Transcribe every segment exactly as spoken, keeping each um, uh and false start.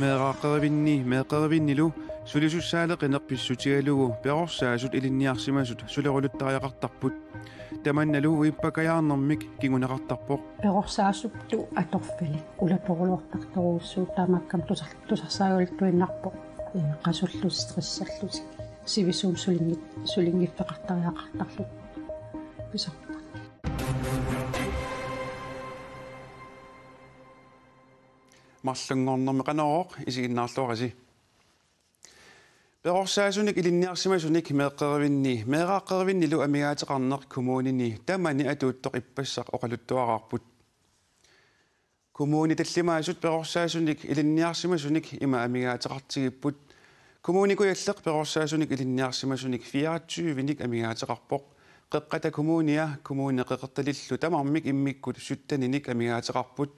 Meeraaqqerivinni meeqqerivinnilu sulisussaaleqineq pissutigalugu perorsaasut ilinniarsimasut suleruluttariaqartarput. Tamannalu uippakajaarnermik kinguneqartarpoq. Perorsaasutut atorfilik ulatorluartartorujussuuvoq, taamaakkami tusar-, tusarsaagaluartuinnarpoq. Ee, qasullutik, stresserlutik, sivisuumik sulinngit-, sulinngiffeqartariaqartarlutik pisarput. Marlunngornermi Qanorooq, isiginnaarluarisi. Perorsaasunik ilinniarsimasunik meeqqerivinni meeraaqqerivinnilu amigaateqarneq kommunini tamani atuuttoq ippassaq oqaluttuaraarput. Kommunit tallimaasut perorsaasunik ilinniarsimasunik ima amigaateqartigipput. Kommune Kujalleq perorsaasunik ilinniarsimasunik fireogtyvenik amigaateqarpoq. Qeqqata Kommunia, Kommune Qeqertalimillu tamarmik immikkut sytteninik amigaateqarput.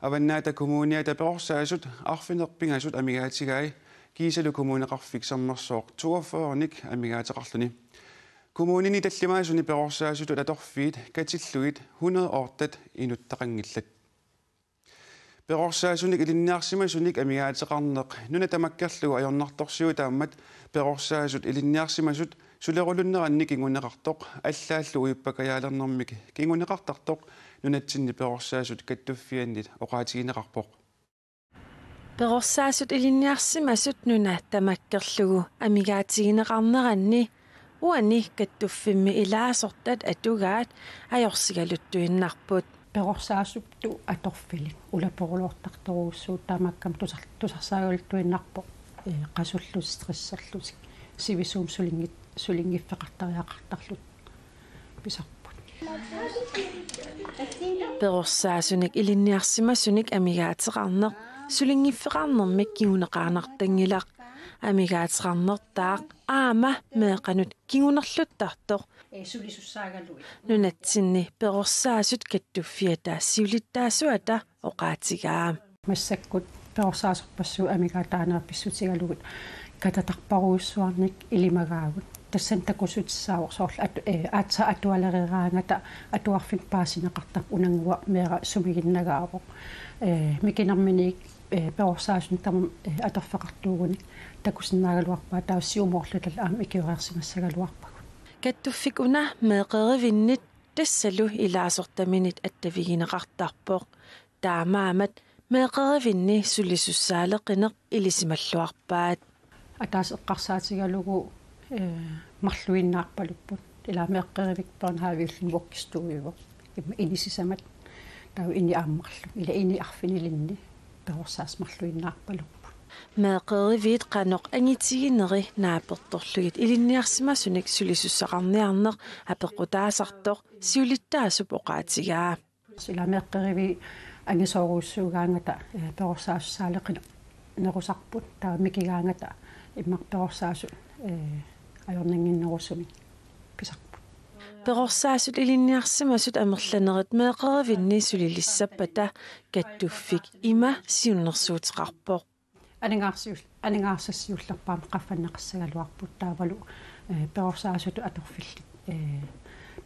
Avannaata Kommuniata perorsaasut arfineq-pingasut amigaatigai, kiisalu Kommuneqarfik Sermersooq toogfyrrenik amigaateqarluni. Kommunini tallimaasuni perorsaasutut atorfiit katillugit hundrede otte inuttaqanngillat. Perorsaasunik ilinniarsimasunik amigaateqarneq nuna tamakkerlugu ajornartorsiutaammat perorsaasut ilinniarsimasut sulerulunnerannik kinguneqartoq, allaallu uippakajaalernermik kinguneqartartoq, nunatsinni perorsaasut kattuffiannit oqaatigineqarpoq. Perorsaasut ilinniarsimasut nuna tamakkerlugu amigaatigineqarneranni uani kattuffimmi ilaasortat atugaat ajorsigaluttuinnarput. Perorsaasutut atorfilik ulatorluartartorujussuuvoq, taamaakkami tusar-, tusarsaagaluartuinnarpoq. Ee, qasullutik, stresserlutik, sivisuumik sulinngit-, sulinngiffeqartariaqartarlutik pisarput. Perorsaasunik ilinniarsimasunik amigaateqarneq sulinngiffeqarnermik kinguneqaannartanngilaq. Amigaateqarnertaaq aamma meeqqanut kingunerluttartoq. Ee, sulisussaagaluit. Nunatsinni perorsaasut kattuffiata siulittaasuata oqaatigaa. Massakkut perorsaasorpassuit amigaataanerat pissutigalugit katatarparujussuarnik ilimagaagut. Tassani takussutissaavoq soorlu atu-, ee, aatsaat atualereeraangata atuarfinnut paasineqartarpoq, unanngua meeraq sumiginnagaavoq. Ee, mikinerminiit, ee, perorsaasunik tamarmik, ee, atorfeqartuugunik takusinnaagaluarpaat, taava siumoorluta aamma ikioriarsimassagaluarpagut. Kattuffik una meeqqerivinnit tassalu ilaasortaminit attavigineqartarpoq. Taamaammat meeqqerivinni sulisussaaleqineq ilisimalluarpaat. Ataaseq eqqarsaatigalugu, ee, marluinnaarpalupput. Ila meeqqerivik børnehaveullugu vuggestuevoq. Ima init sisamat, taava init aamma marluk. Ila init arfinilinni perorsaasut marluinnaarpalupput. Meeqqeriviit qanoq angitigineri naapertorlugit ilinniarsimasunik sulisussaqarniarneq apeqqutaasartoq siulittaasup oqaatigaa. Ila meeqqeriviit angisoorujussuugaangata, ee, perorsaasussaaleqinerusarput, taava mikigaangata immaqa perorsaasut, ee, ajornannginnerusumik pisarput. Perorsaasut ilinniarsimasut amerlanerit meeqqerivinni sulilissappata kattuffik ima siunnersuuteqarpoq. Aningaarsiul-, aningaarsassaarnerpaamik qaffanneqassagaluarput, taavalu, ee, perorsaasutut atorfillit, ee,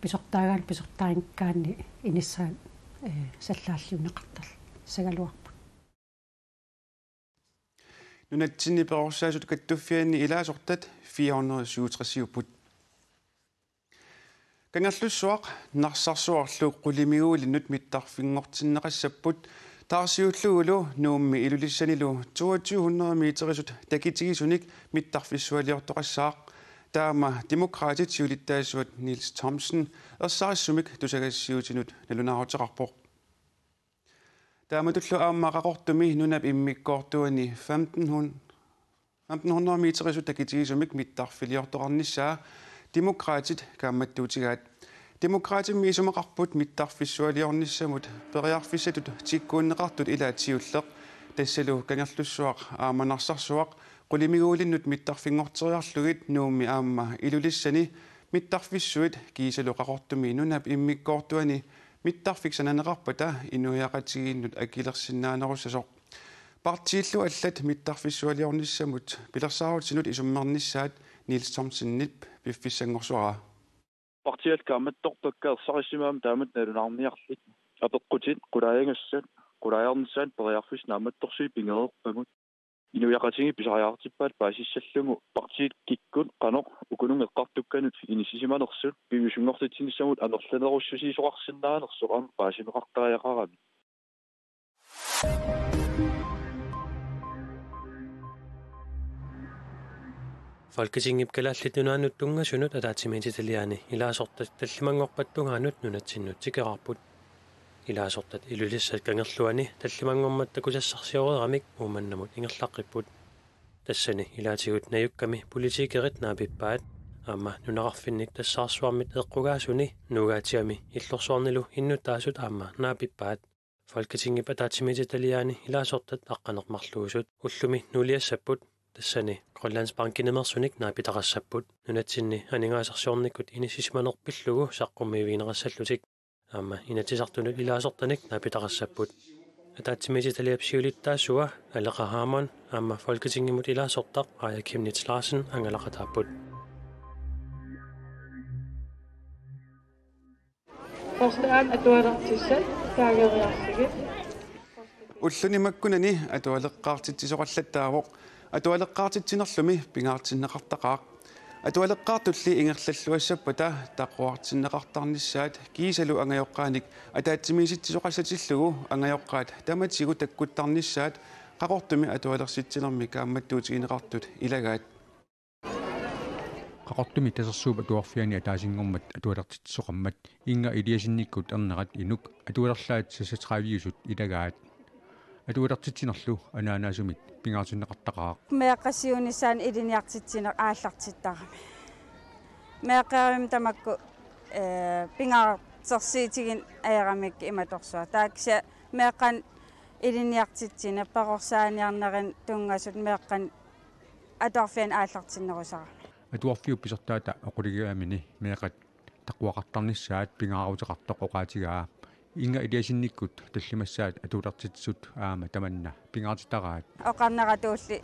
pisortaagaanni pisortaanngikkaanni inissaat, ee, sallaalliunneqartassagaluarput. Nunatsinni perorsaasut kattuffianni ilaasortat fire hundrede syvogtresiupput. Kangerlussuaq Narsarsuarlu qulimiguulinnut mittarfinngortinneqassapput, taarsiullugulu Nuummi Ilulissanilu toogtyve hundrede meterisut takitigisunik mittarfissualiortoqassaaq. Taama Demokraatit siulittaasuat Niels Thomsen ersarissumik tusagassiuutinut nalunaaruteqarpoq. Taamatullu aamma Qaqortumi nunap immikkoortuani femten hundrede, femten hundrede meterisut takitigisumik mittarfiliortoqarnissaa Demokraatit kaammattuutigaat. Demokraatimmi isumaqarput mittarfissualiornissamut periarfissatut tikkuunneqartut ilaat siulleq. Tassalu Kangerlussuaq aamma Narsarsuaq qulimiguulinnut mittarfinngorteriarlugit Nuummi aamma Ilulissani mittarfissuit kiisalu Qaqortumi nunap immikkoortuani mittarfik sananeqarpata inuiaqatigiinnut akilersinnaanerussasoq. Partiillu allat mittarfissualiornissamut pilersaarutinut isummernissaat Niels Thomsenip piffissanngorsuaraa. Partiit kaammattorpakka ersarissimammat taamatut nalunaarniarlit. Apeqqutit qulaajagassat, qulaajarnissaat periarfissat naammattorsuit pigereerpagut. Inuiaqatigiit pisariaqartippaat paasissallugu partiit kikkut qanoq ukununnga eqqartukkanut inissisimanersut piviusunngortitsinissamut amerlanerussusiisoqarsinnaanersoq aamma paasineqartariaqarami. Folketingip Kalaallit Nunaannut tunngasunut ataatsimiititaliaani ilaasortat tallimanngorpat tungaanut nunatsinnut tikeraarput. Ilaasortat Ilulissat kangerluani tallimanngormat takusassarsioreeramik Uummannamut ingerlaqqipput. Tassani ilaatigut najukkami politikerit naapippaat, aamma nunaqarfinnik tassaarsuarmit eqqugaasuni Nuugaatsiami Illorsuarnilu innuttaasut aamma naapippaat. Folketingip ataatsimiititaliaani ilaasortat aqqaneq-marluusut ullumi nuuliassapput, tassani Grønlandsbankimeersunik naapitaqassapput. Nunatsinni aningaasarsiornikkut inissisimaneq pillugu saqqummiivigineqassallutik aamma Inatsisartunut ilaasortanik naapitaqassapput. Ataatsimiititaliap siulittaasua Aleqa Hammond aamma Folketingimut ilaasortaq Aaja Chemnitz Larsen angalaqataapput. Første gang atualertissat taageriarsigit. Ulluni makkunani atualeqqaartitsisoqallattaavoq. Atualeqqaartitsinerlumi pingaartinneqartaqaaq. Atualeqqaartulli ingerlalluassappata taquartinneqartarnissaat kiisalu angajoqqaanik ataatsimiisitsisoqassatillugu angajoqqaat tamatigut takkuttarnissaat Qaqortumi atualersitsinermi kaammattuutigineqartut ilagaat. Qaqortumi Tasersuup Atuarfiani ataasinngormat atualertitsisoqarmat Inga Eliasenikkut ernerat inuk atualerlaat seksogtredive-usut ilagaat. Atualertitsinerlu anaanaasumit pingaartinneqartaqaaq. Meeqqat siunissaanik ilinniartitsineq aallartittarami. Meeqqerivimmi tamakku ee pingaartersuutigineq ajoramik imatorsuaq. Taava kisianni meeqqanik ilinniartitsineq perorsaaniarneranut tunngasut meeqqanik atuarfianni aallartinnerusarami. Atuarfiup pisortaata oqalugigaamini meeqqat taquaqartarnissaat pingaaruteqartoq oqaatigaa. Inga Eliasenikkut tallimassaat atualertitsisut aamma tamanna pingaartitaraat. Oqarneratuulli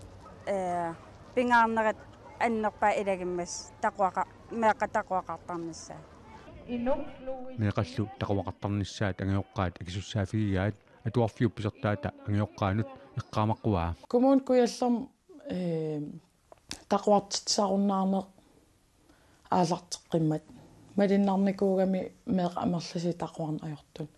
ee pingaarnerat annerpaaq ilagimmassuk taquaqa meeqqat taquaqartarnissaat. Meeqqallu taquaqartarnissaat angajoqqaat akisussaaffigigaat. Atuarfiup pisortaata angajoqqaanut eqqaamaquaa. Kommune Kujallermi ee taquartitsisarunnaarneq aallarteqqimmat. Malinnarnikuugami meeqqat amerlasuut taquarneq ajortut.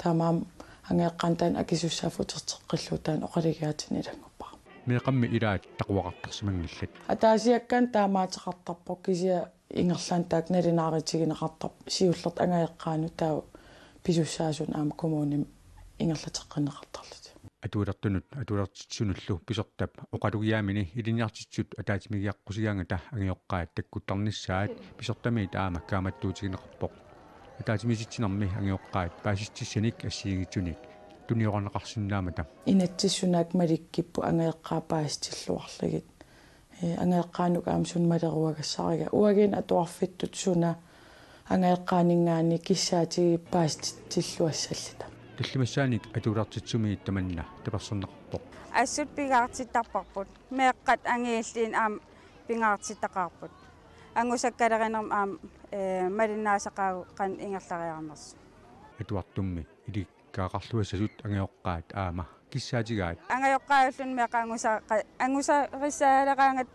Taamaammat angajoqqaanut taanna akisussaaffiuteqartoq taanna oqalugiaatinik ilannguppara. Meeqqammi ilaat taquaqartarsimanngillat. Ataasiakkaanut taamaateqartarpoq kisianni ingerlaannaq taakku nalunaarutigineqartarput siullertut angajoqqaanut taava pisussaasunut aamma kommunimi ingerlateqqinneqartarlutik. Atualertunut atualertitsisunullu pisortap oqalugigaamini ilinniartitsisut ataatsimiigiaqqusigaangata angajoqqaat takkuttarnissaat pisortamiit aamma kaammattuutigineqarpoq. Ataatsimiititsinermi angajoqqaat paasissutissanik assigiinngitsunik tuniorarneqarsinnaammata. Inatsisip sunaakka malikkipput angajoqqaat paasitilluarlugit. Ee angajoqqaanut aamma suna maleruagassariga. Uagutsinnut atuarfittut suna angajoqqaaninngaanniit kissaatigipput paasitilluassalluta. Tallimassaanik atualertitsisumiit tamanna tapersersorneqarpoq. Assut pingaartittarparput. Meeqqat angajulliit aamma pingaartittaqaarput. Angusakkalerinermi aamma ee malinnaasaqaagut qanoq ingerlariarnersut. Atuartummi ilik- kaaqarluassasut angajoqqaat aamma kissaatigaat. Angajoqqaajulluunniit meeqqat angusa- angusarissaaleraangat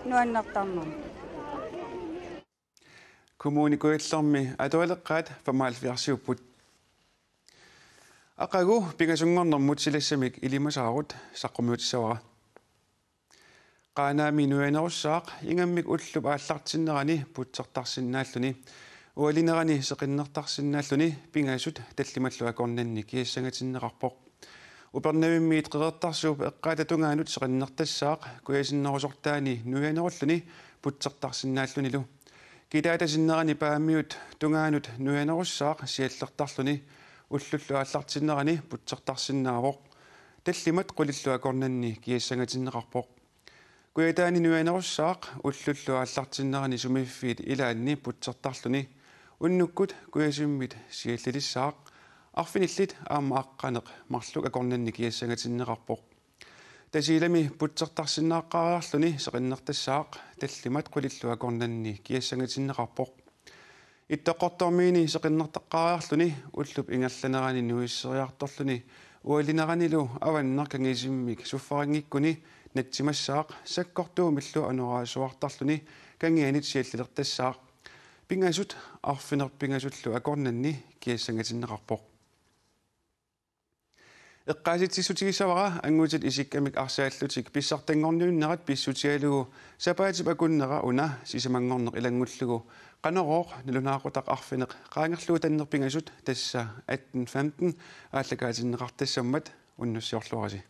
nuannertarnermik. Kommune Kujallermi atualeqqaat femoghalvfjerdsiupput. Aqagu pingasunngornermut silassamik ilimasaarut saqqummiutissavara. Qaanaami nuianerussaaq ingammik ullup aallartinnerani putsertarsinnaalluni ualinerani seqinnertarsinnaalluni pingasut tallimallu akornanni kiassangatinneqarpoq. Upernavimmiit Qeqertarsuup eqqaata tungaanut seqinnertassaaq kujasinnerusortaani nuianerulluni putsertarsinnaallunilu. Kitaata sinnerani Paamiut tungaanut nuianerussaaq siallertarluni ullullu aallartinnerani putsertarsinnaavoq. Tallimat qulillu akornanni kiassangatinneqarpoq. Kujataani nuianerussaaq ullullu aallartinnerani sumiiffiit ilaanni putsertarluni unnukkut kujasimmit siallilissaaq. Arfinillit aamma aqqaneq marluk akornanni kiassangatinneqarpoq. Tasiilami putsertarsinnaaqqaariarluni seqinnertassaaq tallimat qulillu akornanni kiassangatinneqarpoq. Ittoqqortoormiini seqinnertaqqaariarluni ullup ingerlanerani nuisseriartorluni ualineranilu avannaq kangisimmik suffarinngikkuni natsimassaaq sakkortuumillu anorersuartarluni kangianit siallilertassaaq. Pingasut arfineq-pingasullu akornanni kiassangatinneqarpoq. Eqqaasitsissutigissavara angutit isikkamik arsaallutik pissartanngorniunnerat pissutigalugu sapaatip akunnera una sisamanngorneq ilanngullugu Qanorooq nalunaaqutaq arfineq qaangerlugu tanneq pingasut, tassa atten femten, aallakaatinneqartassammat. Unnussiorluarisi.